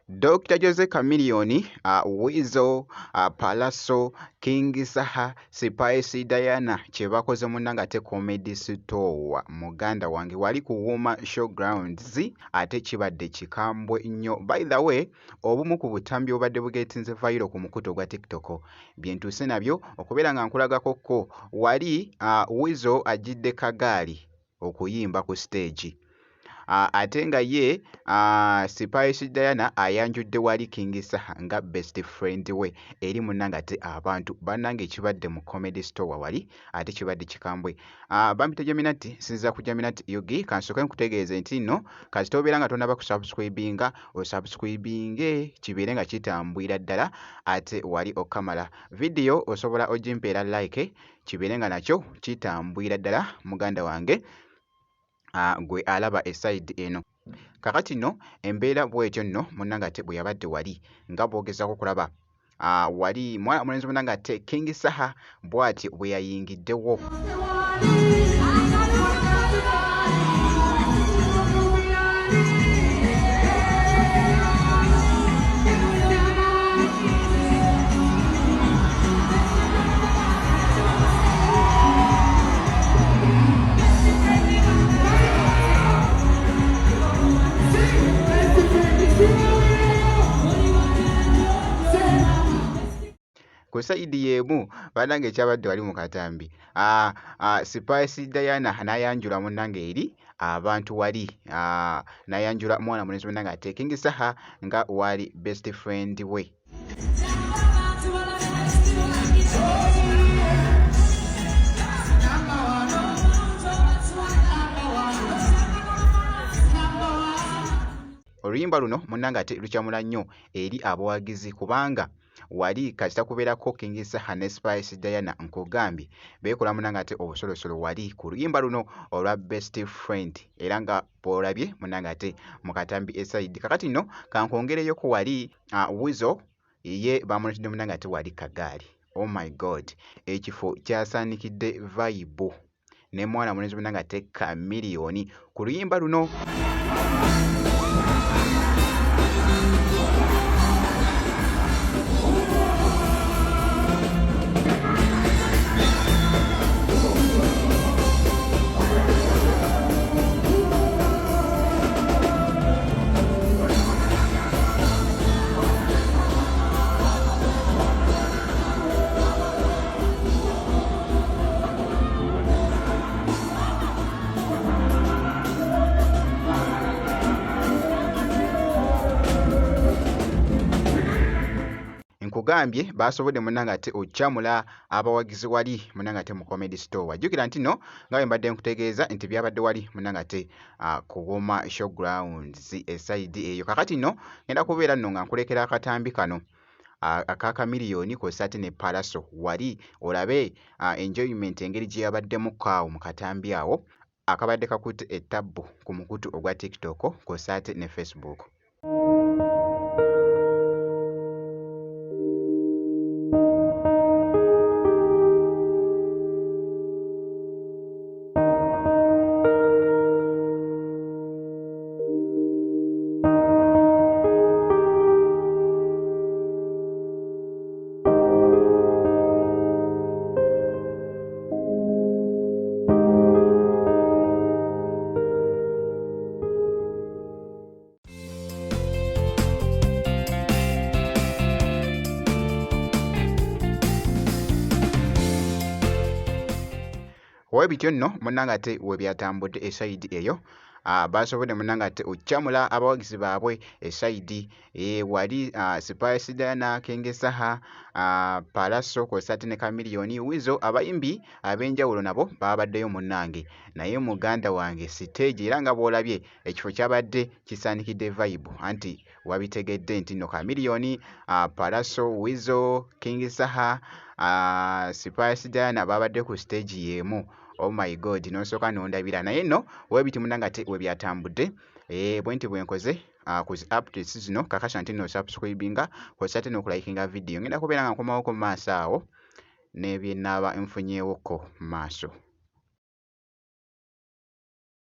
Dr. Jose Chameleone, Weasel, Pallaso, King Saha, Spice Diana kye bakoze munnange ate Comedy Store muganda wange wali ku Wuma Showgrounds ate kibadde kikambwe nnyo. By the way, obumu ku butambi obubadde bugeetinze viral ku mukutu ogwa TikTok bye ntuuse nabyo okubeera nga nkulagako ko wali Weasel ajjidde kagaali okuyimba ku siteegi. Ate nga ye Spice Diana ayanjudde wali King Saha nga best friend we eri munnange ate abantu bannange ekibadde mu Comedy Store wali ate kibadde kikambwe. Bampita Jaminati, nsinziira ku Jaminati UG. Kansooke nkutegeeze nti nno kasita obeera nga tonnaba kusubscribinga osubscribinge kibeere nga kitambwira ddala ate wali okamala. Vidiyo osobola ogimpeera like kibeere nga nakyo kitambwira ddala muganda wange gwe alaba esayidi eno. Kakati nno embeera bw'etyo nno munnange ate bwe yabadde wali nga bw'ogezaako okulaba wali mwana mulenzi munnange ate King Saha bw'ati bwe yayingiddewo. Ku sayidi y'emu bannange ekyabadde wali mu katambi Spice Diana n'ayanjula munnange eri abantu wali n'ayanjula mwana mulenzi munnange ate King Saha nga wali best friend we. Oluyimba luno munnange ate lukyamula nnyo eri abawagizi kubanga wali kasita kubeerako King Saha ne Spice Diana nkugambye beekola munnange ate obusolosolo wali ku luyimba luno olwa best friend era nga bw'olabye munnange ate mu katambi esayidi. Kakati nno kankwongereyoko wali Weasel ye bamuleetedde munnange ate wali kagaali. Oh my God, ekifo kyasaanikidde vibe ne mwana mulenzi munnange ate Chameleone ku luyimba luno. Nkugambye baasobodde munnange ate okyamula abawagizi wali munnange ate mu Comedy Store. Jjukira nti nno nga bwe mbadde nkutegeeza nti byabadde wali munnange ate ku Woma Showgrounds esayidi eyo. Kakati nno ngenda kubeera nno nga nkulekera akatambi kano aka Chameleone kw'ossa ate ne Pallaso wali olabe enjoyment engeri gye yabaddemukko awo mu katambi awo akabadde kakutte ettabbu ku mukutu ogwa TikTok kw'ossa ate ne Facebook. Oba bityo nno munnange ate we byatambudde esayidi eyo baasobodde munnange ate okukyamula abawagizi baabwe esayidi wali Spice Diana, King Saha, Pallaso kw'ossa ate ne Chameleone, Weasel abayimbi ab'enjawulo nabo baabaddeyo munnange. Naye muganda wange siteegi era nga bw'olabye ekifo kyabadde kisaanikidde vibe anti wabitegedde nti nno Chameleone, Pallaso, Weasel, King Saha, Spice Diana baabadde ku siteegi y'emu. Oh my God n'osooka n'ondabira naye nno webiti munnange ate we byatambudde bwenti bwe nkoze ku zi updates zino kakasa nti nno osubscribinga kw'ossa ate n'okulayikinga vidiyo. Ngenda kubeera nga nkomawoko mu maaso awo ne bye nnaaba nfunyeewokko mu maaso.